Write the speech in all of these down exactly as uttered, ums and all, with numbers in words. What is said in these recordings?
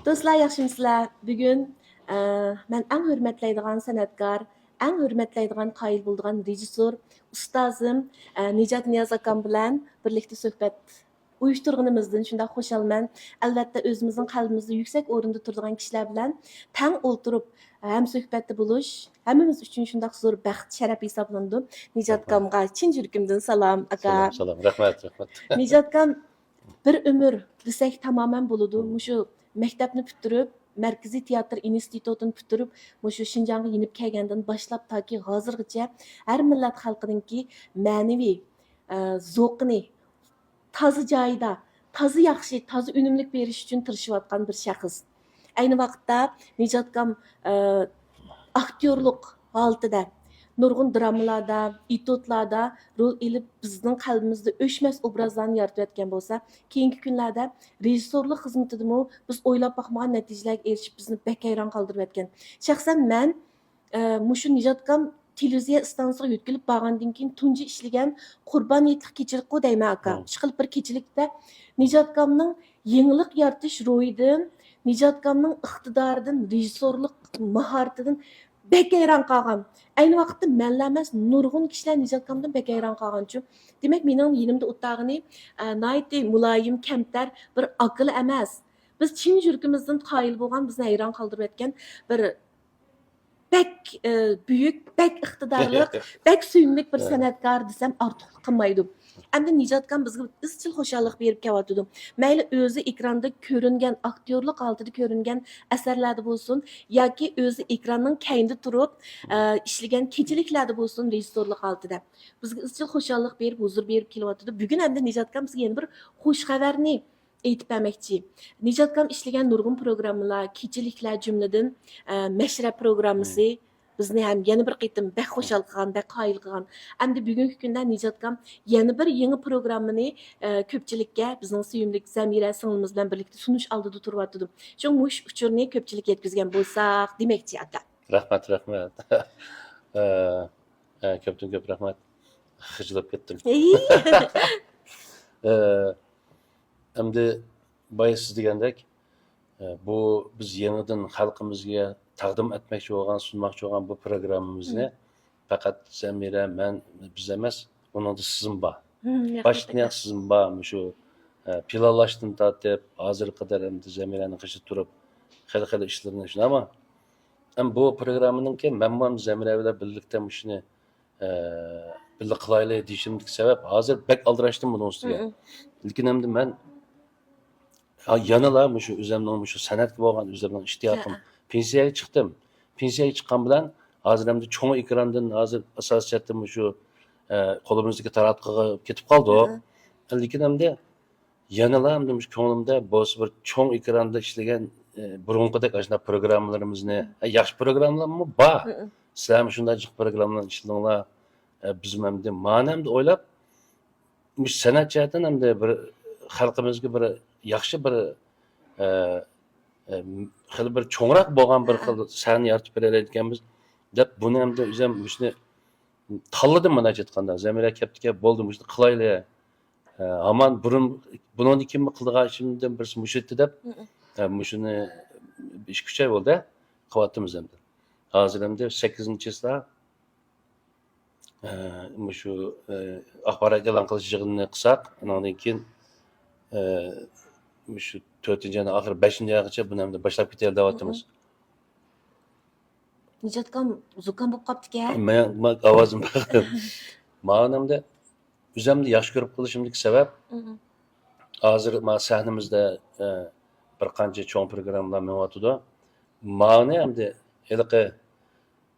دوستلار، ياخشىمۇسىلەر؟ بۈگۈن، ئە، مەن ئەڭ ھۆرمەتلەيدىغان سەنئەتكار، ئەڭ ھۆرمەتلەيدىغان، قايىل بولىدىغان رېژىسسور، ئۇستازىم، ئە، نىجات نىياز ئاكام بىلەن بىرلىكتە سۆھبەت ئۇيۇشتۇرغىنىمىزدىن شۇنداق خۇشالمەن. ئەلۋەتتە، ئۆزىمىزنىڭ قەلبىمىزدە يۈكسەك ئورۇندا تۇرىدىغان كىشىلەر بىلەن تەڭ ئولتۇرۇپ، ھەم سۆھبەتتە بولۇش ھەممىمىز ئۈچۈن شۇنداق زور بەخت، شەرەپ ھېسابلىنىدۇ. نىجاتكامغا چىن يۈرىكىمدىن سالام، ئاكا. سالام، سالام. رەھمەت، رەھمەت. نىجاتكام، بىر ئۆمۈر دېسەك تامامەن بولىدۇ. مم. مۇشۇ مەكتەپنى پۈتتۈرۈپ، مەركىزىي تىياتىر ئىنستىتۇتىنى پۈتتۈرۈپ، مۇشۇ شىنجاڭغا يېنىپ كەلگەندىن باشلاپ تاكى ھازىرغىچە ھەر مىللەت خەلقىنىڭكى مەنىۋى، ئە، زوقىنى تازا جايىدا، تازا ياخشى، تازا ئۈنۈملۈك بېرىش ئۈچۈن تىرىشىۋاتقان بىر شەخس. ئەينى ۋاقىتتا نىجاتكام، ئە، ئاكتيورلۇق ھالىتىدە نۇرغۇن درامىلاردا، ئېتيۇدلاردا رول ئېلىپ، بىزنىڭ قەلبىمىزدە ئۆچمەس ئوبرازلارنى يارىتىۋەتكەن بولسا، كېيىنكى كۈنلەردە رېژىسسورلۇق خىزمىتىدىمۇ بىز ئويلاپ باقمىغان نەتىجىلەرگە ئېرىشىپ، بىزنى بەك ھەيران قالدۇرۇۋەتكەن. شەخسەن مەن، ئە، مۇشۇ نىجاتكام تېلېۋىزىيە ئىستانسىسىغا يۆتكىلىپ بارغاندىن كېيىن تۇنجى ئىشلىگەن قۇربان ھېيتلىق كېچىلىكقۇ دەيمەن، ئاكا. مم. ئىشقىلىپ بىر كېچىلىكتە نىجاتكامنىڭ يېڭىلىق يارىتىش روھىدىن، نىجاتكامنىڭ ئىقتىدارىدىن، رېژىسسورلۇق ماھارىتىدىن بەك ھەيران قالغان. ئەينى ۋاقىتتا مەنلا ئەمەس، نۇرغۇن كىشىلەر نىجاتكامدىن بەك ھەيران قالغانچۇ. دېمەك، مېنىڭ يېنىمدا ئولتۇرغىنى، ئە، ناھايىتى مۇلايىم، كەمتەر بىر ئاكىلا ئەمەس. بىز چىن يۈرىكىمىزدىن قايىل بولغان، بىزنى ھەيران قالدۇرۇۋەتكەن بىر بەك، ئە، بۈيۈك، بەك ئىقتىدارلىق، بەك سۆيۈملۈك بىر ھە. سەنئەتكار دېسەم ئارتۇقلۇق قىلمايدۇ. ئەمدى نىجاتكام بىزگە ئىزچىل خۇشاللىق بېرىپ كېلىۋاتىدۇ. مەيلى ئۆزى ئېكراندا كۆرۈنگەن، ئاكتيورلۇق ھالىتىدە كۆرۈنگەن ئەسەرلەردە بولسۇن ياكى ئۆزى ئېكراننىڭ كەينىدە تۇرۇپ، ئە، ئىشلىگەن كېچىلىكلەردە بولسۇن رېژىسسورلۇق ھالىتىدە بىزگە ئىزچىل خۇشاللىق بېرىپ، ھۇزۇر بېرىپ كېلىۋاتىدۇ. بۈگۈن ئەمدى نىجاتكام بىزگە يەنە بىر خۇش خەۋەرنى ئېيتىپ بەرمەكچى. نىجاتكام ئىشلىگەن نۇرغۇن پروگراممىلار، كېچىلىكلەر جۈملىدىن، ئە، مەشرەپ پروگراممىسى بىزنى ھەم يەنە بىر قېتىم بەك خۇشال قىلغان، بەك قايىل قىلغان. ئەمدى بۈگۈنكى كۈندە نىجاتكام يەنە بىر يېڭى پروگراممىنى، ئە، كۆپچىلىككە بىزنىڭ سۆيۈملۈك زەمىرە سىڭلىمىز بىلەن بىرلىكتە سۇنۇش ئالدىدا تۇرۇۋاتىدۇ. شۇڭا مۇشۇ ئۇچۇرنى كۆپچىلىككە يەتكۈزگەن بولساق دېمەكچى، ئاكا. رەھمەت، رەھمەت. ئە، ئە، كۆپتىن كۆپ رەھمەت. خىجىللاپ كەتتىم. ئەي. ئە، ئەمدى بايا سىز دېگەندەك، ئە، بۇ بىز يېڭىدىن خەلقىمىزگە تەقدىم ئەتمەكچى بولغان، سۇنماقچى بولغان بۇ پروگراممىمىزنى مم. پەقەت زەمىرە، مەن، بىز ئەمەس، ئۇنىڭدا سىزمۇ بار. مم، باشتىن ئاياغ سىزمۇ بار. مۇشۇ، ئە، پىلانلاشتىن تارتىپ ھازىرغا قەدەر ئەمدى زەمىرەنىڭ قېشىدا تۇرۇپ خېلى خېلى ئىشلىرىنى شۇنداقمۇ؟ ئەمما بۇ پروگراممىنىڭكى مەنمۇ ھەم زەمىرە بىلەن بىرلىكتە مۇشۇنى، ئە، بىللە قىلايلى دېيىشىمدىكى سەۋەب، ھازىر بەك ئالدىراشتىم بۇنىڭ ئۈستىگە. مم. لېكىن ئەمدى مەن، ھا، يەنىلا مۇشۇ ئۆزۈمنىڭ مۇشۇ سەنئەتكە بولغان ئۆزۈمنىڭ ئىشتىياقىم. ھە. پېنسىيەگە چىقتىم. پېنسىيەگە چىققان بىلەن ھازىر ئەمدى چوڭ ئېكراندىن ھازىر ئاساسىي جەھەتتىن مۇشۇ، ئە، قولىمىزدىكى تاراتقۇغا كېتىپ قالدۇق. ھە. لېكىن ئەمدى يەنىلا ئەمدى مۇشۇ كۆڭلۈمدە بولسا بىر چوڭ ئېكراندا ئىشلىگەن، ئە، بۇرۇنقىدەك ئاشۇنداق پروگراممىلىرىمىزنى، مم. ئە، ياخشى پروگراممىلارمۇ بار. مم. سىلەرمۇ شۇنداق جىق پروگراممىلارنى ئىشلىدىڭلار. ئە، بىزمۇ ئەمدى مانا ئەمدى ئويلاپ، مۇشۇ سەنئەت جەھەتتىن ئەمدى بىر خەلقىمىزگە بىر ياخشى بىر، ئە، ئە، خېلى بىر چوڭراق بولغان بىر ھە. خىل سەھنە يارىتىپ بېرەلەيدىكەنمىز دەپ، بۇنى ئەمدى ئۆزۈم مۇشۇنى تاللىدىم، مۇنداقچە ئېيتقاندا. زەمىرە كەپتىكەن، بولدى، مۇشۇنى قىلايلى. ئە، ھامان بۇرۇن، بۇنىڭدىن كېيىنمۇ قىلىدىغان ئىشىمدىن بىرسى مۇشۇ ئىدى دەپ، مم. ئە، مۇشۇنى ئىككى ئۈچ ئاي بولدى، قىلىۋاتىمىز ئەمدى. ھازىر ئەمدى سەككىزىنچى چىسلا، ئە، مۇشۇ، ئە، ئاخبارات ئېلان قىلىش يىغىنىنى قىلساق، ئۇنىڭدىن كېيىن، ئە، مۇشۇ تۆتىنچى ئاينىڭ ئاخىرى، بەشىنچى ئايغىچە بۇنى ئەمدى باشلاپ كېتەيلى دەۋاتىمىز. مم. نىجاتكام زۇكام بولۇپ قاپتىكەن. مەن، مەن ئاۋازىم. مانا ئەمدى ئۆزۈمنى ياخشى كۆرۈپ قېلىشىمدىكى سەۋەب، مم. ھازىر مانا سەھنىمىزدە، ئە، بىر قانچە چوڭ پروگراممىلار مېڭىۋاتىدۇ. مانى ئەمدى ھېلىقى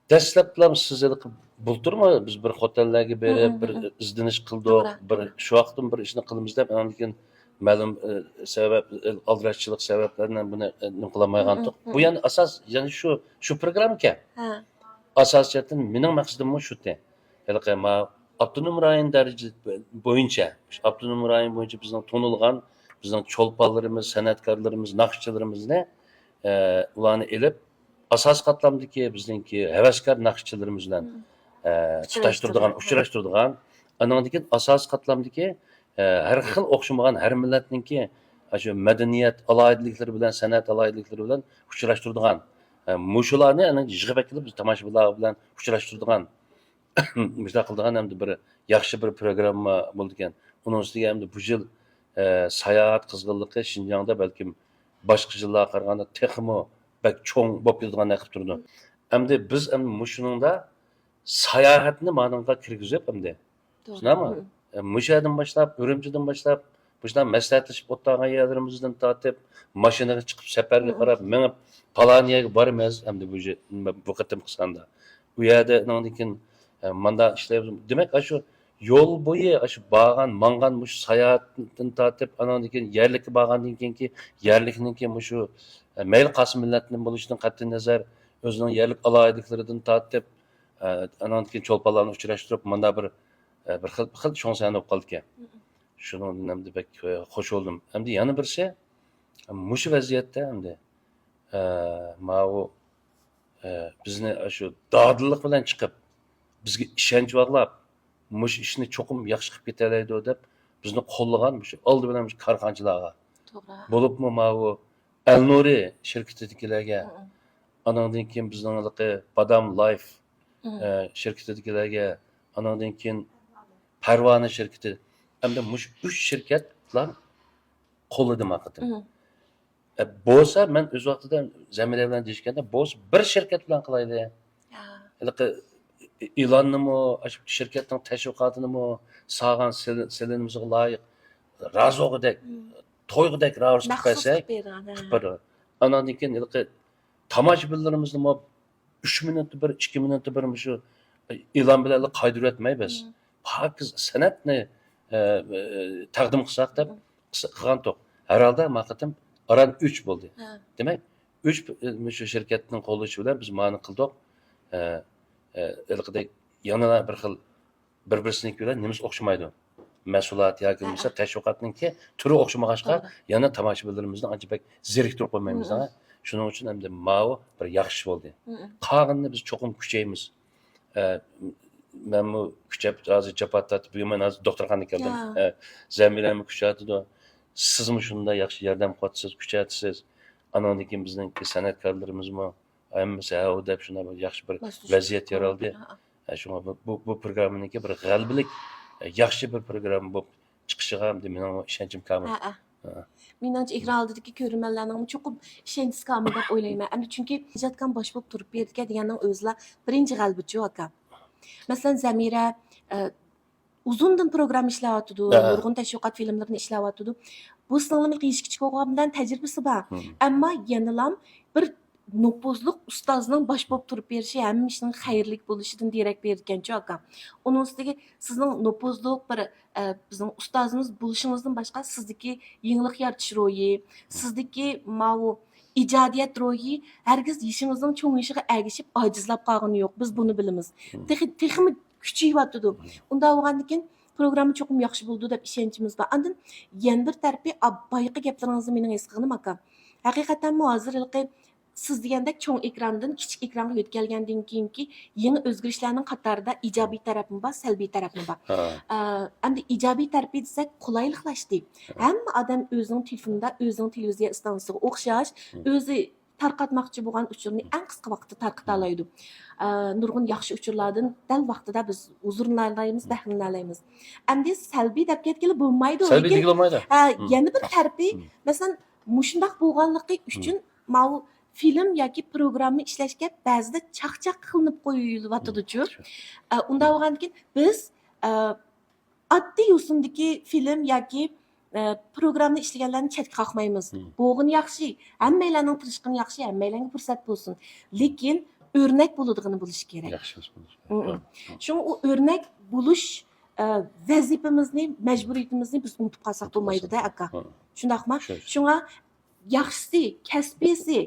دەسلەپلا سىز ھېلىقى بۇلتۇرمۇ بىز بىر خوتەنلەرگە بېرىپ، مم، بىر مم. ئىزدىنىش قىلدۇق، توغرا، بىر توغرا. شۇ ۋاقىتتىن بىر ئىشنى قىلىمىز دەپ، ئاندىن كېيىن مەلۇم، ئە، سەۋەب، ئالدىراشچىلىق سەۋەبلەردىن بۇنى، ئە، نېمە قىلالمايغانتۇق. مم، مم، بۇ مم. يەنە ئاساس، يەنە شۇ، شۇ پروگراممىكەن. ھە. ئاساسىي جەھەتتىن مېنىڭ مەقسىتىممۇ شۇتى. ھېلىقى ما ئاپتونوم رايون دەرىجىسى بويىچە، ئاپتونوم رايون بويىچە بىزنىڭ تونۇلغان، بىزنىڭ چولپانلىرىمىز، سەنئەتكارلىرىمىز، ناخشىچىلىرىمىزنى، ئە، ئۇلارنى ئېلىپ، ئاساسىي قاتلامدىكى بىزنىڭكى ھەۋەسكار ناخشىچىلىرىمىز بىلەن، مم. ئە، ئۇچراشتۇرىدىغان، تۇتاشتۇرىدىغان، ئۇچراشتۇرىدىغان، ئانىڭدىن كېيىن ئاساسىي قاتلامدىكى، ئە، ھەر خىل ئوخشىمىغان، ھەر مىللەتنىڭكى، ئە، شۇ مەدەنىيەت ئالاھىدىلىكلىرى بىلەن، سەنئەت ئالاھىدىلىكلىرى بىلەن ئۇچراشتۇرىدىغان، ئە، مۇشۇلارنى ئەنە يىغىپ ئەكېلىپ، بىز تاماشىبىنلار بىلەن ئۇچراشتۇرىدىغان، مۇشۇنداق قىلىدىغان ھەمدە بىر ياخشى بىر پروگرامما بولىدىكەن. ئۇنىڭ ئۈستىگە ئەمدى بۇ يىل، ئە، ساياھەت قىزغىنلىقى شىنجاڭدا بەلكىم باشقا يىللارغا قارىغاندا تېخىمۇ بەك چوڭ بولۇپ كېتىدىغاندەك قىلىپ تۇرىدۇ. ئەمدى بىز ئەمدى مۇشۇنىڭدا ساياھەتنى مانىڭغا كىرگۈزۈپ ئەمدى، شۇنداقمۇ؟ مۇشۇ يەردىن باشلاپ، ئۈرۈمچىدىن باشلاپ، مۇشۇنداق مەسلىھەتلىشىپ ئولتۇرغان يەرلىرىمىزدىن تارتىپ، ماشىنىغا چىقىپ، سەپەرگە قاراپ مېڭىپ، پالان يەرگە بارىمىز ئەمدى بۇ، بۇ قېتىمقى ساندا. ئۇ يەردە ئانىڭدىن كېيىن، ئە، ماندا ئىشلەيمىز. دېمەك، ئاشۇ يول بويى، ئاشۇ بارغان، ماڭغان مۇشۇ ساياھەتتىن تارتىپ، ئانىڭدىن كېيىن يەرلىككە بارغاندىن كېيىنكى يەرلىكنىڭكى مۇشۇ، ئە، مەيلى قايسى مىللەتتىن بولۇشىدىن قەتئىينەزەر، ئۆزىنىڭ يەرلىك ئالاھىدىلىكلىرىدىن تارتىپ، ئە، ئانىڭدىن كېيىن چولپانلارنى ئۇچراشتۇرۇپ، ماندا بىر، ئە، بىر خىل، بىر خىل چوڭ سەھنە بولۇپ قالىدىكەن. شۇنىڭدىن ئەمدى بەك، ئە، خوش بولدۇم. ئەمدى يەنە بىرسى، مۇشۇ ۋەزىيەتتە ئەمدى، ئە، ماۋۇ، ئە، بىزنى ئاشۇ دادىللىق بىلەن چىقىپ، بىزگە ئىشەنچ باغلاپ، مۇشۇ ئىشنى چوقۇم ياخشى قىلىپ كېتەلەيدۇ دەپ، بىزنى قوللىغان مۇشۇ ئالدى بىلەن مۇشۇ كارخانىچىلارغا، توغرا. بولۇپمۇ ماۋۇ ئەلنۇرى شىركىتىدىكىلەرگە، ئانىڭدىن كېيىن بىزنىڭ ھېلىقى بادام لايف، ئە، شىركىتىدىكىلەرگە، ئانىڭدىن كېيىن پەرۋانە شىركىتى، ئەمدى مۇشۇ ئۈچ شىركەتلەر قوللىدى ما قېتىم. ئە، بولسا مەن ئۆز ۋاقتىدا زەمىرە بىلەن دېيىشكەندە، بولسا بىر شىركەت بىلەن قىلايلى. ھېلىقى ئېلاننىمۇ، ئاشۇ شىركەتنىڭ تەشۋىقاتىنىمۇ سالغان سېلىنمىسىغا لايىق، رازىغۇدەك، تويغۇدەك راۋۇرۇس قىلىپ بەرسەك، قىلىپ بېرىدۇ. ئاناندىن كېيىن ھېلىقى تاماشىبىنلىرىمىزنىمۇ ئۈچ مىنۇتتا بىر، ئىككى مىنۇتتا بىر مۇشۇ ئېلان بىلەنلا قايتۇرۇۋەتمەي بىز. پاكىز سەنئەتنى، ئە، ئە، تەقدىم قىلساق دەپ قىلغانتۇق. ھەر ھالدا ما قېتىم ئاران ئۈچ بولدى. دېمەك، ئۈچ، ئە، مۇشۇ شىركەتنىڭ قوللىشى بىلەن بىز مانى قىلدۇق. ئە، ئە، ھېلىقىدەك يەنىلا بىر خىل بىر-بىرسىنىڭكى بىلەن نېمىسى ئوخشىمايدۇ؟ مەھسۇلات ياكى بولمىسا تەشۋىقاتنىڭكى تۈرى ئوخشىمىغاچقا، يەنە تاماشىبىنلىرىمىزنى ئانچە بەك زېرىكتۈرۈپ قويمايمىز. شۇنىڭ ئۈچۈن ئەمدى ماۋۇ بىر ياخشى بولدى. قالغىنىنى بىز چوقۇم كۈچەيمىز. ئە، مەنمۇ كۈچەپ، ھازىر جاپا تارتىپ، بۈگۈن مەن ھازىر دوختۇرخانىغا كەلدىم. ئە، زەمىرەمۇ كۈچەتىدۇ. سىزمۇ شۇنداق ياخشى ياردەم قىلىۋاتىسىز، كۈچەتىسىز. ئانىڭدىن كېيىن بىزنىڭكى سەنئەتكارلىرىمىزمۇ ھەممىسى ھەۋۇ دەپ شۇنداق بىر ياخشى بىر ۋەزىيەت يارالدى. شۇڭا بۇ، بۇ، بۇ پروگراممىنىڭكى بىر غەلىبىلىك، ياخشى بىر پروگرامما بولۇپ چىقىشىغا ئەمدى مېنىڭ ئىشەنچىم كامىل. ھەئە. مېنىڭچە، ئېكران ئالدىدىكى كۆرۈرمەنلەرنىڭمۇ چوقۇم ئىشەنچىسى كامىل دەپ ئويلايمەن. ئەمدى چۈنكى ئىجادكار باش بولۇپ تۇرۇپ بېرىدىكەن دېگەننىڭ ئۆزىلا بىرىنچى غەلىبىچۇ، ئاكا. مەسىلەن، زەمىرە، ئە، ئۇزۇندىن پروگرامما ئىشلەۋاتىدۇ، نۇرغۇن تەشۋىقات فىلىملىرىنى ئىشلەۋاتىدۇ. بۇ سىڭلىمنىڭ يېشى كىچىك بولغان بىلەن تەجرىبىسى بار. ئەمما يەنىلام بىر نوپۇزلۇق ئۇستازنىڭ باش بولۇپ تۇرۇپ بېرىشى ھەممە ئىشنىڭ خەيرلىك بولۇشىدىن دېرەك بېرىدىكەنچۇ، ئاكا. ئۇنىڭ ئۈستىگە سىزنىڭ نوپۇزلۇق بىر، ئە، بىزنىڭ ئۇستازىمىز بولۇشىڭىزدىن باشقا، سىزدىكى يېڭىلىق يارىتىش روھى، سىزدىكى ماۋۇ ئىجادىيەت روھى ھەرگىز يېشىڭىزنىڭ چوڭىيىشىغا ئەگىشىپ ئاجىزلاپ قالغىنى يوق. بىز بۇنى بىلىمىز. تېخى، تېخىمۇ كۈچىيىۋاتىدۇ. ئۇنداق بولغاندىن كېيىن پروگرامما چوقۇم ياخشى بولىدۇ دەپ ئىشەنچىمىز بار. ئاندىن يەنە بىر تەرىپى، ئا، بايىقى گەپلىرىڭىزدىن مېنىڭ ھېس قىلغىنىم، ئاكا، ھەقىقەتەنمۇ ھازىر ھېلىقى سىز دېگەندەك چوڭ ئېكراندىن كىچىك ئېكرانغا يۆتكەلگەندىن كېيىنكى يېڭى ئۆزگىرىشلەرنىڭ قاتارىدا ئىجابىي تەرەپمۇ بار، سەلبىي تەرەپمۇ بار. ئا، ئەمدى ئىجابىي تەرىپى دېسەك، قولايلىقلاشتى. ھەممە ئادەم ئۆزىنىڭ تېلېفونىدا، ئۆزىنىڭ تېلېۋىزىيە ئىستانسىسىغا ئوخشاش، ئۆزى تارقاتماقچى بولغان ئۇچۇرنى ئەڭ قىسقا ۋاقىتتا تارقىتالايدۇ. ئا، نۇرغۇن ياخشى ئۇچۇرلاردىن دەل ۋاقتىدا بىز ھۇزۇرلىنالايمىز، بەھرىلىنەلەيمىز. ئەمدى سەلبىي دەپ كەتكىلى بولمايدۇ. سەلبىي لېكىن، دېگىلى بولمايدۇ. ھە، يەنە بىر تەرىپى، مەسىلەن، مۇشۇنداق بولغانلىقى ئۈچۈن ماۋۇ فىلىم ياكى پروگرامما ئىشلەشكە بەزىدە چاقچاق قىلىنىپ قويۇلۇۋاتىدۇچۇ. ئە، ئۇنداق بولغاندىكىن بىز، ئە، ئاددىي يوسۇندىكى فىلىم ياكى، ئە، پروگرامما ئىشلىگەنلەرنى چەتكە قاقمايمىز. بولغىنى ياخشى، ھەممەيلەننىڭ تىرىشقىنى ياخشى، ھەممەيلەنگە پۇرسەت بولسۇن. لېكىن ئۆرنەك بولىدىغىنى بولۇشى كېرەك. ياخشى بولۇشى كېرەك. شۇڭا ئۇ ئۆرنەك بولۇش، ئە، ۋەزىپىمىزنى، مەجبۇرىيىتىمىزنى بىز ئۇنتۇپ قالساق بولمايدۇ-دە، ئاكا. شۇنداقمۇ؟ شۇڭا ياخشىسى، كەسپىيسى،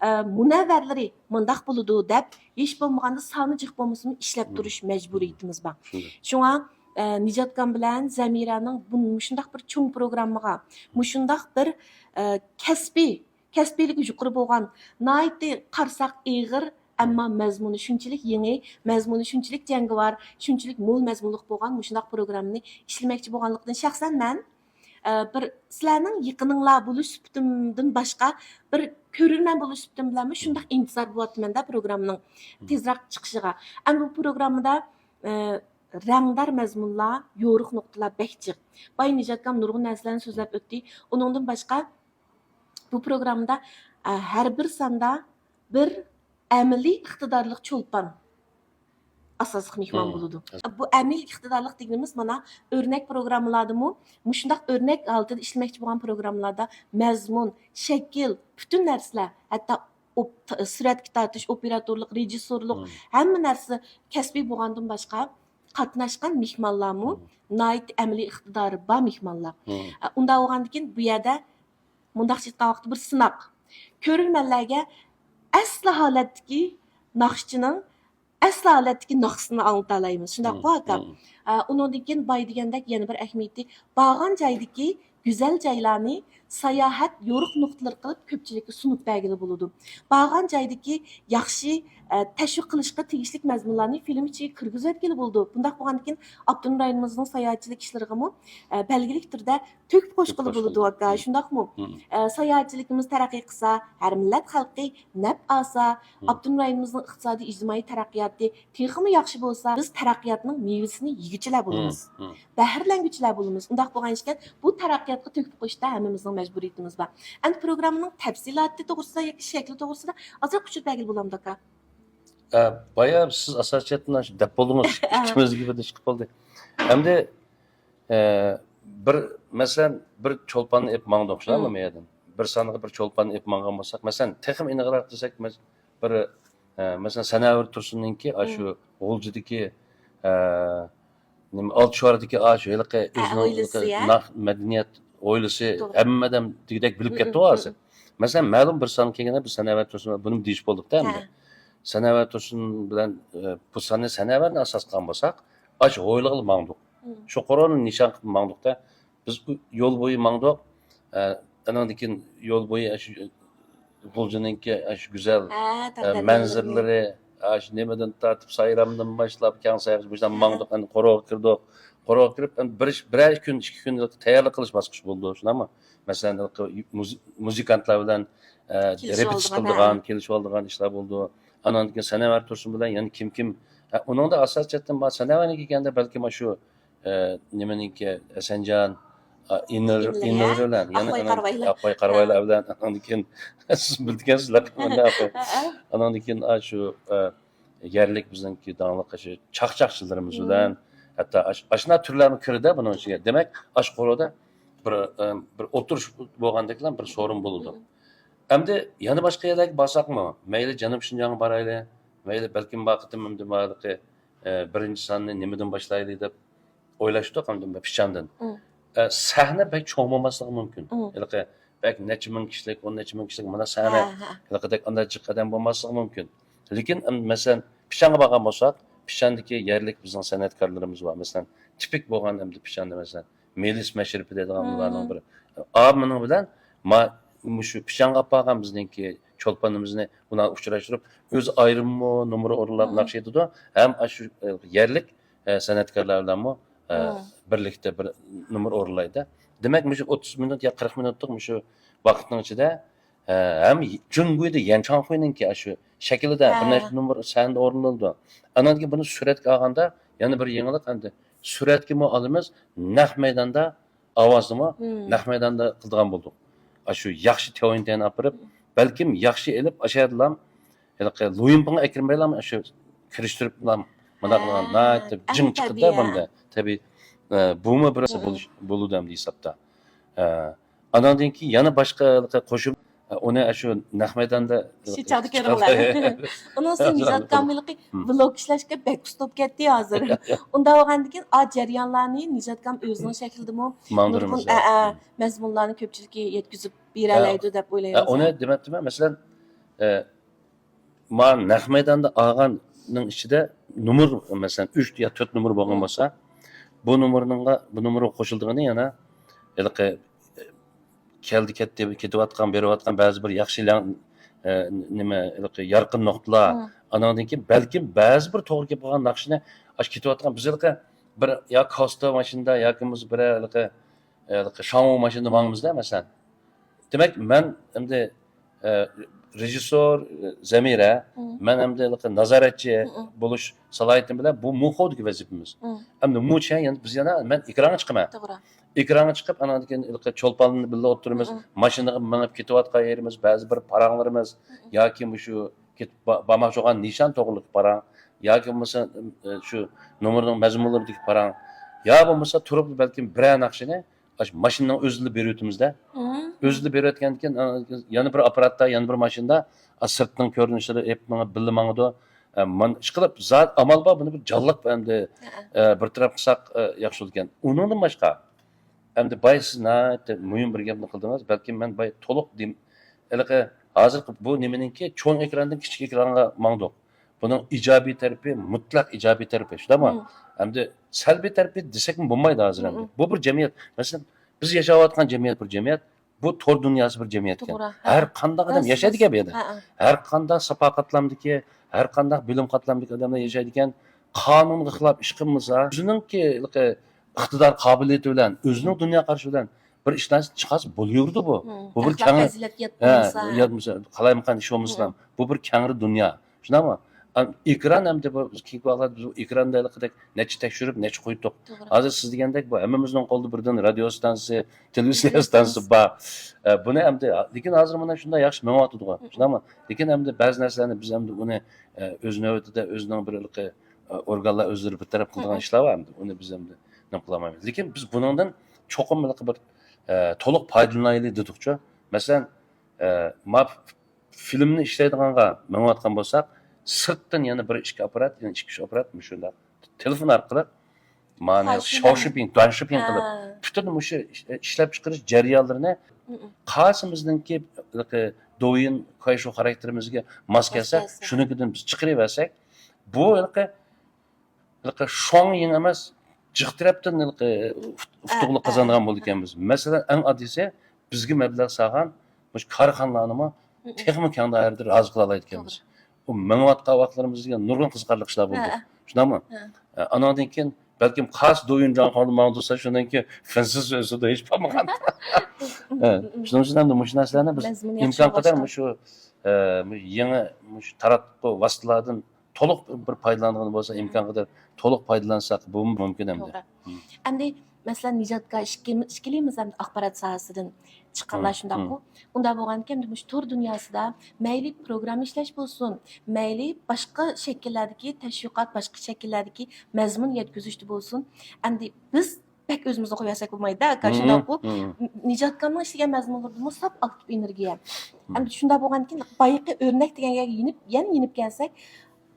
ئە، مۇنەۋۋەرلىرى مۇنداق بولىدۇ دەپ، ھېچ بولمىغاندا سانى جىق بولمىسىمۇ ئىشلەپ تۇرۇش مەجبۇرىيىتىمىز بار. شۇڭا، ئە، نىجاتكام بىلەن زەمىرەنىڭ بۇ، مۇشۇنداق بىر چوڭ پروگراممىغا، مۇشۇنداق بىر، ئە، كەسپىي، كەسپىيلىكى يۇقىرى بولغان، ناھايىتى قارىساق ئېغىر، ئەمما مەزمۇنى شۇنچىلىك يېڭى، مەزمۇنى شۇنچىلىك جەڭگىۋار، شۇنچىلىك مول مەزمۇنلۇق بولغان مۇشۇنداق پروگراممىنى ئىشلىمەكچى بولغانلىقىدىن شەخسەن مەن، ئە، بىر سىلەرنىڭ يېقىنىڭلار بولۇش سۈپىتىمدىن باشقا، بىر كۆرۈرمەن بولۇش سۈپىتىم بىلەنمۇ شۇنداق ئىنتىزار بولۇۋاتىمەن-دە پروگراممىنىڭ تېزراق چىقىشىغا. ئەمدى بۇ پروگراممىدا، ئە، رەڭدار مەزمۇنلار، يورۇق نۇقتىلار بەك جىق. بايا نىجاتكام نۇرغۇن نەرسىلەرنى سۆزلەپ ئۆتتى. ئۇنىڭدىن باشقا، بۇ پروگراممىدا، ئە، ھەر بىر ساندا بىر ئەمەلىي ئىقتىدارلىق چولپان ئاساسلىق مېھمان بولىدۇ. بۇ ئەمەلىي ئىقتىدارلىق دېگىنىمىز مانا ئۆرنەك پروگراممىلاردىمۇ مۇشۇنداق ئۆرنەك ھالىتىدە ئىشلىمەكچى بولغان پروگراممىلاردا مەزمۇن، شەكىل، پۈتۈن نەرسىلەر، ھەتتا ئوپ-، سۈرەتكە تارتىش، ئوپېراتورلۇق، رېژىسسورلۇق، ھەممە نەرسە كەسپىي بولغاندىن باشقا، قاتناشقان مېھمانلارمۇ ناھايىتى ئەمەلىي ئىقتىدارى بار مېھمانلار. ئە، ئۇنداق بولغاندىكىن بۇ يەردە مۇنداقچە ئېيتقان ۋاقىتتا بىر سىناق. كۆرۈرمەنلەرگە ئەسلى ھالەتتىكى ناخشىچىنىڭ ئەسلى ھالەتتىكى ناخشىسىنى ئاڭلىتالايمىز. شۇنداققۇ، ئاكا؟ ئە، ئۇنىڭدىن كېيىن باي دېگەندەك يەنە بىر ئەھمىيىتى، بارغان جايدىكى گۈزەل جايلارنى ساياھەت يورۇق نۇقتىلىرى قىلىپ كۆپچىلىككە سۇنۇپ بەرگىلى بولىدۇ. بارغان جايدىكى ياخشى، ئە، تەشۋىق قىلىشقا تېگىشلىك مەزمۇنلارنى فىلىم ئىچىگە كىرگۈزۈۋەتكىلى بولىدۇ. بۇنداق بولغاندىكىن ئاپتونوم رايونىمىزنىڭ ساياھەتچىلىك ئىشلىرىغىمۇ، ئە، بەلگىلىك تۈردە تۆھپە قوشقىلى بولىدۇ، ئاكا. شۇنداقمۇ؟ ئە، ساياھەتچىلىكىمىز تەرەققىي قىلسا، ھەر مىللەت خەلقى نەپ ئالسا، ئاپتونوم رايونىمىزنىڭ ئىقتىسادىي، ئىجتىمائىي تەرەققىياتى تېخىمۇ ياخشى بولسا، بىز تەرەققىياتنىڭ مېۋىسىنى يېگۈچىلەر بولىمىز. بەھرىلەنگۈچىلەر بولىمىز. ئۇنداق بولغان ئىكەن، بۇ تەرەققىياتقا تۆھپە قوشۇشتا ھەممىمىزنىڭ مەجبۇرىيىتىمىز بار. ئەمدى پروگراممىنىڭ تەپسىلاتى توغرىسىدا ياكى شەكلى توغرىسىدا ئازراق ئۇچۇر بەرگىلى بولامدۇ، ئاكا؟ ئە، بايا سىز ئاساسىيەتتىن ئاشۇ دەپ بولدىڭىز. ئىككىمىزگە بىردەك چىقىپ بولدى. ئەمدى، ئە، بىر، مەسىلەن، بىر چولپاننى ئېلىپ ماڭدۇق، شۇنداقمۇ، مەيەردىن؟ بىر سانغا بىر چولپاننى ئېلىپ ماڭغان بولساق، مەسىلەن، تېخىمۇ ئېنىقراق دېسەك، مەس-، بىر، ئە، مەسىلەن، سەنەۋەر تۇرسۇننىڭكى ئاشۇ غۇلجىدىكى، ئە، نېمە، ئالتە شوئاردىكى ئاشۇ ھېلىقى ئۆزىنىڭ ھېلىقى ناخ-، مەدەنىيەت ھويلىسى ھەممە ئادەم دېگۈدەك بىلىپ كەتتىغۇ ھازىر. مەسىلەن، مەلۇم بىر سانغا كەلگەندە بىز سەنەۋەر تۇرسۇن بىلەن بۇنىمۇ دېيىش بولدۇق-تە ئەمدى. سەنەۋەر تۇرسۇن بىلەن، ئە، بۇ ساننى سەنەۋەرنى ئاساس قىلغان بولساق، ئاشۇ ھويلىغىلا ماڭدۇق. شۇ قورۇنى نىشان قىلىپ ماڭدۇق-تە. بىز ئۇ يول بويى ماڭدۇق. ئە، ئاناندىن كېيىن يول بويى ئاشۇ غۇلجىنىڭكى ئاشۇ گۈزەل، ئە، مەنزىرىلىرى، ئاشۇ نېمىدىن تارتىپ، سايرامدىن باشلاپ، كەڭ ساياق، مۇشۇنداق ماڭدۇق. ئەمدى قورۇغا كىردۇق. قورۇغا كىرىپ، ئەمدى بىر، بىرەر كۈن، ئىككى كۈن تەييارلىق قىلىش باسقۇچى بولىدۇ، شۇنداقمۇ؟ مەسىلەن، مۇز-، مۇزىكانتلار بىلەن، ئە، رېپېتىتسىيە قىلىدىغان، كېلىشىۋالىدىغان ئىشلار بولىدۇ. ئاناندىن كېيىن سەنەۋەر تۇرسۇن بىلەن يەنە كىم كىم، ئە، ئۇنىڭدا ئاساسىي جەھەتتىن بار، سەنەۋەرنى كىيگەندە بەلكىم ئاشۇ ئە، نېمىنىڭكى، ھەسەنجان، ئە، ئىنىر، ئىنىر بىلەن، يەنە ئاقباي قارىۋايلار. ئاقباي قارىۋايلار بىلەن، ئاندىن كېيىن سىز بىلىدىكەنسىز، ئاندىن كېيىن، ئاشۇ، ئە، يەرلىك بىزنىڭكى داڭلىق ئاشۇ چاقچاقچىلىرىمىز بىلەن، ھەتتا ئاش-، ئاشۇنداق تۈرلەرمۇ كىردى بۇنىڭ ئىچىگە. دېمەك، ئاشۇ قورۇدا بىر، ئە، بىر ئولتۇرۇش بولغاندەكلا بىر سورۇن بولىدۇ. ئەمدى يەنە باشقا يەرلەرگە بارساقمۇ، مەيلى جەنۇبىي شىنجاڭغا بارايلى، مەيلى بەلكىم بۇ قېتىم ئەمدى بۇ ھېلىقى، ئە، بىرىنچى ساننى نېمىدىن باشلايلى دەپ ئويلاشتۇق، ئەمدى پىچاندىن. ئە، سەھنە بەك چوڭ بولماسلىقى مۇمكىن. ھېلىقى بەك نەچچە مىڭ كىشىلىك، ئون نەچچە مىڭ كىشىلىك مانا سەھنە، ھېلىقىدەك ئانداق جىق ئادەم بولماسلىقى مۇمكىن. لېكىن، ئەم، مەسىلەن، پىچانغا بارغان بولساق، پىچاندىكى يەرلىك بىزنىڭ سەنئەتكارلىرىمىز بار. مەسىلەن، تىپىك بولغان ئەمدى پىچاندا، مەسىلەن، مېلىس مەشرىپى دەيدىغان بۇلارنىڭ بىرى. ئا، مېنىڭ بىلەن ما-، مۇشۇ پىچانغا ئاپارغان بىزنىڭكى چولپانىمىزنى ئۇلار ئۇچراشتۇرۇپ، ئۆزى ئايرىممۇ نومۇر ئورۇنلاپ ناخشا ئېيتىدۇ، ھەم ئاشۇ، ئە، يەرلىك، ئە، سەنئەتكارلار بىلەنمۇ، ئە، بىرلىكتە بىر نومۇر ئورۇنلايدۇ. دېمەك، مۇشۇ ئوتتۇز مىنۇت يا قىرىق مىنۇتلۇق مۇشۇ ۋاقىتنىڭ ئىچىدە، ئە، ھەم جۇڭگۇيدا يەنچاڭخۇينىڭكى ئاشۇ شەكلىدە بىر نەچچە نومۇر سەھنىدە ئورۇنلىنىدۇ. ئاندىن كېيىن بۇنى سۈرەتكە ئالغاندا يەنە بىر يېڭىلىق، ئەمدى سۈرەتكىمۇ ئالىمىز، نەق مەيداندا ئاۋازنىمۇ نەق مەيداندا قىلىدىغان بولدۇق. ئاشۇ ياخشى تيۇنىنى ئاپىرىپ، بەلكىم ياخشى ئېلىپ، ئاشۇ يەردىلا ھېلىقى لۇيىنپىڭ ئەكرىم بەيلام شۇ كىرىشتۈرۈپلا مۇنداق قىلغان، ناھايىتى جىڭ چىقىدۇ بۇندا. تەبىئىي، ئە، بۇمۇ بىر بولۇش، بولىدۇ ئەمدى ھېسابتا. ئە، ئاناندىن كېيىن يەنە باشقا ھېلىقى قوشۇپ، ئە، ئۇنى شۇ نەق مەيداندا شۇ چاغدا كۆرۈڭلار. ئۇنىڭ ئۈستىگە نىجاتكام ھېلىقى ۋلوگ ئىشلەشكە بەك ئۇستا بولۇپ كەتتى ھازىر. ئۇنداق بولغاندىكىن، ئا، جەريانلارنى نىجاتكام ئۆزىنىڭ شەكلىدىمۇ نۇرغۇن، ئە، ئە، مەزمۇنلارنى كۆپچىلىككە يەتكۈزۈپ بېرەلەيدۇ دەپ ئويلايمەن. ئۇنى دېمەپتىمەن، مەسىلەن، ئە، ما نەق مەيداندا ئالغاننىڭ ئىچىدە نومۇر، مەسىلەن، ئۈچ يا تۆت نومۇر بولغان بولسا، بۇ نومۇرنىڭغا، بۇ نومۇرغا قوشۇلىدىغىنى يەنە ھېلىقى، ئە، كەلدى كەتتى، كېتىۋاتقان، بېرىۋاتقان بەزى بىر ياخشى لەڭ-، ئە، نېمە، ھېلىقى يارقىن نۇقتىلار. ئاناندىن كېيىن بەلكىم بەزى بىر توغرا كېلىپ قالغان ناخشىنى، ئاشۇ كېتىۋاتقان، بىز ھېلىقى بىر يا كاستيۇم ماشىنىدا ياكى بولمىسا بىرەر ھېلىقى ئە، شاڭۋۇ ماشىنىدا ماڭىمىزدا، مەسىلەن. دېمەك، مەن ئەمدى، ئە، رېژىسسور، ئە، زەمىرە، مم. مەن ئەمدى نازارەتچى مم. بولۇش سالاھىيىتىم بىلەن بۇ موخودىكى ۋەزىپىمىز. مم. ئەمدى موچيەن، يەنى بىز يەنە، مەن ئېكرانغا چىقىمەن. توغرا. ئېكرانغا چىقىپ، ئانان كېيىن چولپان بىلەن بىللە ئولتۇرىمىز، مم. ماشىنىغا مېڭىپ كېتىۋاتقان يېرىمىز، بەزى بىر پاراڭلىرىمىز مم. ياكى مۇشۇ كېتىپ با-، بارماقچى بولغان نىشان توغرىلىق پاراڭ ياكى بولمىسا، ئە، شۇ نومۇرنىڭ مەزمۇنلىرىدىكى پاراڭ يا بولمىسا تۇرۇپ بەلكىم بىرەر ناخشىنى ئاشۇ ماشىنىنىڭ ئۆزىدىلا بېرىۋېتىمىز-دە. مم. ئۆزىدە بېرىۋەتكەندىكىن، ئە، يەنە بىر ئاپپاراتتا، يەنە بىر ماشىنىدا، ئە، سىرتنىڭ كۆرۈنۈشلىرى ئېپ مېڭىپ بىللە ماڭىدۇ. ئە، مانا ئىشقىلىپ زات ئامال بار، بۇنى بىر جانلىق ئەمدى، ھەئە. ئە، بىر تەرەپ قىلساق، ئە، ياخشى بولىدىكەن. ئۇنىڭدىن باشقا، ئەمدى باي سىز ناھايىتى مۇھىم بىر گەپنى قىلدىڭىز. بەلكىم مەن باي تولۇق دېم-، ھېلىقى ھازىرقى بۇ نېمىنىڭكى چوڭ ئېكراندىن كىچىك ئېكرانغا ماڭدۇق. بۇنىڭ ئىجابىي تەرىپى، مۇتلەق ئىجابىي تەرىپى، شۇنداقمۇ؟ مم. ئەمدى سەلبىي تەرىپى دېسەكمۇ بولمايدۇ ھازىر ئەمدى. مم. بۇ بىر جەمئىيەت. مەسىلەن، بىز ياشاۋاتقان جەمئىيەت بىر جەمئىيەت، بۇ تور دۇنياسى بىر جەمئىيەت ئىكەن. توغرا. ھە. ھەر قانداق ئادەم ياشايدىكەن بۇ يەردە. ھە، ھە. ھەر قانداق ساپا قاتلامدىكى، ھەر قانداق بىلىم قاتلامدىكى ئادەملەر ياشايدىكەن. قانۇنغا خىلاپ ئىش قىلمىسا، ئۆزىنىڭكى ئىقتىدار قابىلىيىتى بىلەن، ئۆزىنىڭ دۇنيا قارىشى بىلەن بىر ئىش نەرسە چىقارسا بولۇۋېرىدۇ بۇ. مم. بۇ بىر ئەخلاق كەڭرى، پەزىلەتكە يات ھە، بولمىسا. يات بولمىسا، قالايمىقان ئىش بولمىسىلا، مم. بۇ بىر كەڭرى دۇنيا. شۇنداقمۇ؟ ئەم، ئېكران ئەمدى بۇ كېيىنكى ۋاقىتلاردا بىز ئېكراندا ھېلىقىدەك نەچچە تەكشۈرۈپ، نەچچە قويدۇق. توغرا. ھازىر سىز دېگەندەك بۇ ھەممىمىزنىڭ قولىدا بىردىن رادىيو ئىستانسىسى، تېلېۋىزىيە ئىستانسىسى بار. ئە، بۇنى ئەمدى، لېكىن ھازىر مانا شۇنداق ياخشى مېڭىۋاتىدىغۇ. مم. شۇنداقمۇ؟ لېكىن ئەمدى بەزى نەرسىلەرنى بىز ئەمدى ئۇنى، ئە، ئۆز نۆۋىتىدە ئۆزىنىڭ بىر ھېلىقى، ئە، ئورگانلار ئۆزلىرى بىر تەرەپ قىلىدىغان مم. ئىشلار بار ئەمدى. ئۇنى بىز ئەمدى نېمە قىلالمايمىز. لېكىن بىز بۇنىڭدىن چوقۇم ھېلىقى بىر، ئە، تولۇق پايدىلىنايلى دېدۇقچۇ. مەسىلەن، ئە، ما فىلىمنى ئىشلەيدىغانغا مېڭىۋاتقان بولساق، سىرتتىن يەنە بىر ئىككى ئاپپارات، يەنە ئىككى ئۈچ ئاپپارات مۇشۇنداق تېلېفون ئارقىلىق مانا شاۋشىپىڭ، دۇەنشىپىڭ قىلىپ، ھە. پۈتۈن مۇشۇ ئىش-، ئىشلەپچىقىرىش جەريانلىرىنى مم. قايسىمىزنىڭكى ھېلىقى دوۋيىن كۇەيشۇ خاراكتېرىمىزگە ماس ماس كەلسە، كەلسە. شۇنىڭكىدىن بىز چىقىرىۋەرسەك، بۇ ھېلىقى ھېلىقى شۇاڭ يىڭ ئەمەس، جىق تەرەپتىن ھېلىقى ئۇت-، ئۇتۇقلۇق ئە، ئە. قازانغان بولىدىكەنمىز. مەسىلەن، ئەڭ ئاددىيسى، بىزگە مەبلەغ سالغان مۇشۇ كارخانىلارنىمۇ مم. تېخىمۇ كەڭ دائىرىدە رازى قىلالايدىكەنمىز. توغرا. ئۇ مېڭىۋاتقان ۋاقىتلىرىمىزدا نۇرغۇن قىزىقارلىق ئىشلار بولدى. ھە، ھە. شۇنداقمۇ؟ ھە. ئە، ئاناندىن كېيىن بەلكىم قاس دويۇن جاڭخۇادا ماڭدۇرسا، شۇنىڭ كېيىن فىنسىز ئۆزىدە ھېچ بولمىغان. ھە، شۇنىڭ ئۈچۈن ھەم مۇشۇ نەرسىلەرنى بىز مەزمۇنى ياخشى ئىمكان قەدەر بولغاچقا. مۇشۇ، ئە، مۇشۇ يېڭى، مۇشۇ تاراتقۇ ۋاسىتىلەردىن تولۇق بىر پايدىلانغىلى بولسا، مم. ئىمكان قەدەر تولۇق پايدىلانساق، بۇمۇ مۇمكىن ئەمدى. توغرا. مم. ئەمدى، مەسىلەن، نىجاتكا ئىككى-، ئىككىلىمىز ئەمدى ئاخبارات ساھەسىدىن چىققانلار، مم. شۇنداققۇ؟ مم. ئۇنداق بولغاندىكىن، ئەمدى مۇشۇ تور دۇنياسىدا مەيلى پروگرامما ئىشلەش بولسۇن، مەيلى باشقا شەكىللەردىكى تەشۋىقات، باشقا شەكىللەردىكى مەزمۇن يەتكۈزۈشتە بولسۇن، ئەمدى بىز بەك ئۆزىمىزنى قويۇۋەرسەك بولمايدۇ-دە، ئاكا، مم. شۇنداققۇ؟ مم. نىجاتكامنىڭ ئىشلىگەن مەزمۇنلىرىدىمۇ ساپ ئاكتىپ ئېنېرگىيە. مم. ئەمدى شۇنداق بولغاندىكىن، بايىقى ئۆرنەك دېگەن گەپكە يېنىپ، يەنە يېنىپ كەلسەك،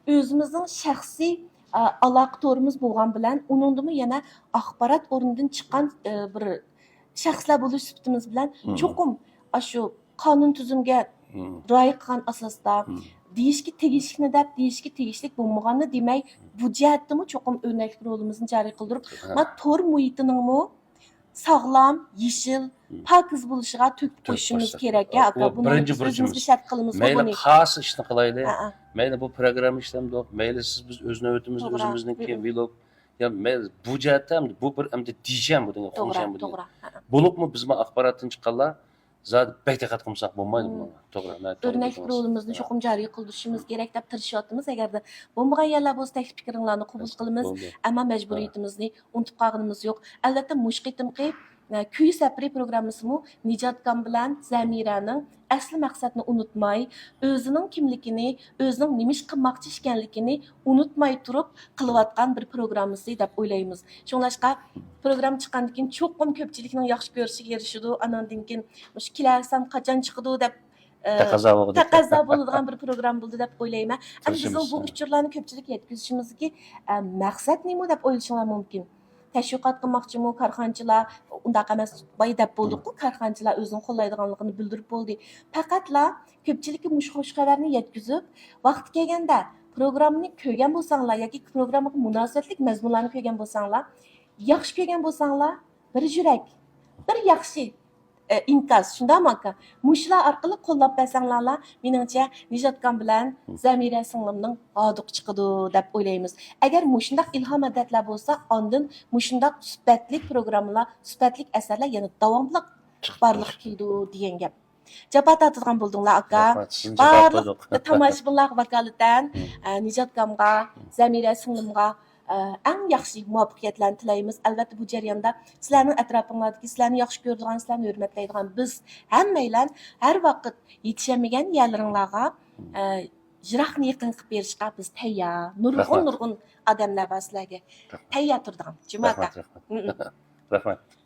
ئۆزىمىزنىڭ شەخسىي، ئا، ئالاقە تورىمىز بولغان بىلەن، ئۇنىڭدىمۇ يەنە ئاخبارات ئورنىدىن چىققان، ئە، بىر شەخسلەر بولۇش سۈپىتىمىز بىلەن مم. چوقۇم ئاشۇ قانۇن تۈزۈمگە مم. رىئايە قىلغان ئاساستا مم. دېيىشكە تېگىشلىكنى دەپ، دېيىشكە تېگىشلىك بولمىغاننى دېمەي، بۇ جەھەتتىمۇ چوقۇم ئۆرنەكلىك رولىمىزنى جارى قىلدۇرۇپ، ھە. ما تور مۇھىتىنىڭمۇ ساغلام، يېشىل، مم. پاكىز بولۇشىغا تۆھپە تۆھپە قوشۇشىمىز قوشساق. كېرەك، ئۇ، ئاكا. ئۇ بۇنى بىرىنچى بىز ئۆزىمىزگە بۇرچىمىز. شەرت قىلىمىزغۇ مەيلى بۇنى. قايسى ئىشنى قىلايلى، ھە، ھە. مەيلى بۇ پروگرامما ئىشلەمدۇق، مەيلى سىز بىز ئۆز نۆۋىتىمىز توغرا. ئۆزىمىزنىڭكى مم. ۋىلوگ، يا مەيلى بۇ جەھەتتە ئەمدى بۇ بىر ئەمدى دېيىشەم بۇ دېگەن، توغرا، خۇڭشەم بۇ دېگەن. توغرا. ھە، ھە. بولۇپمۇ بىزمۇ ئاخباراتتىن چىققانلار زادى بەك دىققەت قىلمىساق بولمايدۇ مم. بۇنىڭغا. توغرا، ناھايىتى توغرا ئۆرنەكلىك گېپىڭىز. رولىمىزنى ھە. چوقۇم جارى قىلدۇرۇشىمىز ھە. كېرەك دەپ تىرىشىۋاتىمىز. ئەگەردە بولمىغان يەرلەر بولسا تەكلىپ پىكىرىڭلارنى قوبۇل بەس، قىلىمىز. بولدى. ئەمما ھە. مەجبۇرىيىتىمىزنى ئۇنتۇپ قالغىنىمىز يوق. ئەلۋەتتە، مۇشۇ قېتىمقى، ئە، كۈي سەپىرى پروگراممىسىمۇ نىجاتكام بىلەن زەمىرەنىڭ ئەسلى مەقسەتنى ئۇنتۇماي، ئۆزىنىڭ كىملىكىنى، ئۆزىنىڭ نېمە ئىش قىلماقچى ئىكەنلىكىنى ئۇنتۇماي تۇرۇپ قىلىۋاتقان بىر پروگراممىسى دەپ ئويلايمىز. شۇڭلاشقا، پروگرامما چىققاندىن كېيىن چوقۇم كۆپچىلىكنىڭ ياخشى كۆرۈشىگە ئېرىشىدۇ. ئاناندىن كېيىن مۇشۇ كېلەر سان قاچان چىقىدۇ دەپ، ئە، تەقەززا بولغۇدەك. تەقەززا بولىدىغان بىر پروگرامما بولدى دەپ ئويلايمەن. ئەمدى بىزنىڭ تىرىشىمىز. بۇ ئۇچۇرلارنى كۆپچىلىككە يەتكۈزۈشىمىزدىكى، ئە، مەقسەت نېمە دەپ ئويلىشىڭلار مۇمكىن. تەشۋىقات قىلماقچىمۇ كارخانىچىلار، ئۇنداق ئەمەس، باي دەپ بولدۇققۇ، مم. كارخانىچىلار ئۆزىنىڭ قوللايدىغانلىقىنى بىلدۈرۈپ بولدى. پەقەتلا كۆپچىلىككە مۇشۇ خۇش خەۋەرنى يەتكۈزۈپ، ۋاقتى كەلگەندە پروگراممىنى كۆرگەن بولساڭلار ياكى پروگراممىغا مۇناسىۋەتلىك مەزمۇنلارنى كۆرگەن بولساڭلار، ياخشى كۆرگەن بولساڭلار، بىر يۈرەك، بىر ياخشى ئىنكاس، شۇنداقمۇ ئاكا؟ مۇشۇلار ئارقىلىق قوللاپ بەرسەڭلارلا، مېنىڭچە نىجاتكام بىلەن زەمىرە سىڭلىمنىڭ ھاردۇقى چىقىدۇ دەپ ئويلايمىز. ئەگەر مۇشۇنداق ئىلھام ھەدەتلەر بولسا، ئاندىن مۇشۇنداق سۈپەتلىك پروگراممىلار، سۈپەتلىك ئەسەرلەر يەنە داۋاملىق بارلىققا كېلىدۇ دېگەن گەپ. جاپا تارتىدىغان بولدۇڭلار، ئاكا. رەھمەت، سىزنى جاپا بارلىق تارتمىدۇق. تاماشىبىنلارغا ۋاكالىتەن، ئە، نىجاتكامغا، زەمىرە سىڭلىمغا، ئە، ئەڭ ياخشى مۇۋەپپەقىيەتلەرنى تىلەيمىز. ئەلۋەتتە، بۇ جەرياندا سىلەرنىڭ ئەتراپىڭلاردىكى، سىلەرنى ياخشى كۆرىدىغان، سىلەرنى ھۆرمەتلەيدىغان بىز ھەممەيلەن ھەر ۋاقىت يېتىشەلمىگەن يەرلىرىڭلارغا، ئە، يىراقنى يېقىن قىلىپ بېرىشقا بىز تەييار. نۇرغۇن، نۇرغۇن ئادەملەر بار سىلەرگە. تەييار تۇرىدىغان. جۇما ئاكا. رەھمەت، رەھمەت. رەھمەت.